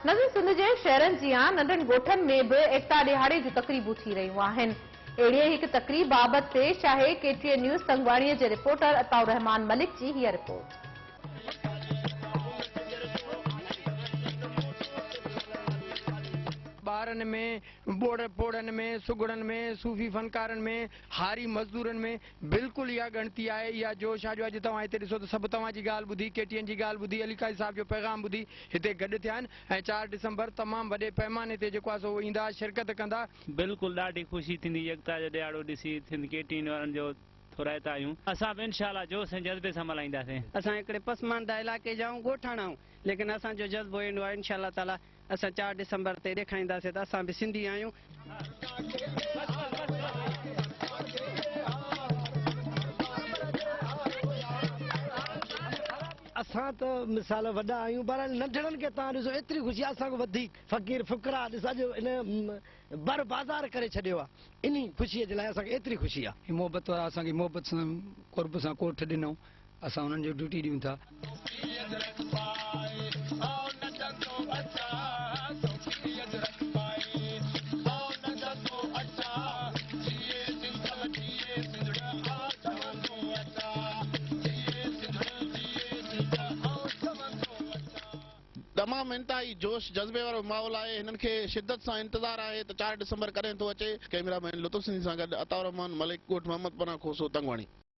نظر سنڌ جي شهرن جيان ننڍن ڳوٺن ۾ به ايڪتا ڏهاڙي جون تقريبون ٿي رهيون آهن. اهڙيء هڪ تقريب بابت پيش آهي ڪي ٽي اين نيوز تنگواڻيء جي رپورٽر عطاء الرحمان ملڪ جي هيء رپورٽ. ٻارن ۾، ٻوڙ پوڙهن ۾، سگهڙن ۾، صوفي فنڪارن ۾، هاري مزدورن ۾ بلڪل اها ڳڻتي آهي، اها جوش آهي جو اڄ توهان هتي ڏسو ته سڀ توهان جي ڳالهه ٻڌي، ڪي ٽي اين جي ڳالهه ٻڌي، علي قاضي صاحب جو پيغام ٻڌي هتي گڏ ٿيا آهن ۽ چار ڊسمبر تمام وڏي پئماني تي جيڪو آهي سو ايندا، شرڪت ڪندا. بلڪل ڏاڍي خوشي ٿيندي يڪتا جو ڏهاڙو ڏسي سنڌ ڪي ٽي اين وارن جو ٿورائتا آهيون. اسان به انشاء الله جوش ۽ جذبي سان ملهائينداسين. اسان هڪڙي پسمانده علائقي جا آهيون ڳوٺاڻا آهيون ليڪن اسان جو جذبو اهڙو آهي انشاء الله تعالي اسان چار ڊسمبر تي ڏيکارينداسين ته اسان به سنڌي آهيون. اسان ته مثال وڏا آهيون بهرحال ننڍڙن کي توهان ڏسو ايتري خوشي آهي اسان کان وڌيڪ فقير فقرا ڏس اڄ ان بر بازار ڪري ڇڏيو آهي انهي خوشي جي لاء اسان کي ايتري خوشي آهي. هي محبت وارا اسان کي محبت سان قرب سان ڪوٺ ڏنو اسان انهن جو ڊيوٽي ڏيون ٿا. تمام انتهائي جوش جذبي وارو ماحول آهي هنن کي شدت سان انتظار آهي ته چار ڊسمبر ڪڏهن ٿو اچي ڪئميرا مين لطف سنڌي سان گڏ عطاء الرحمان ملڪ ڳوٺ محمد پناهه کوسو تنگواڻي.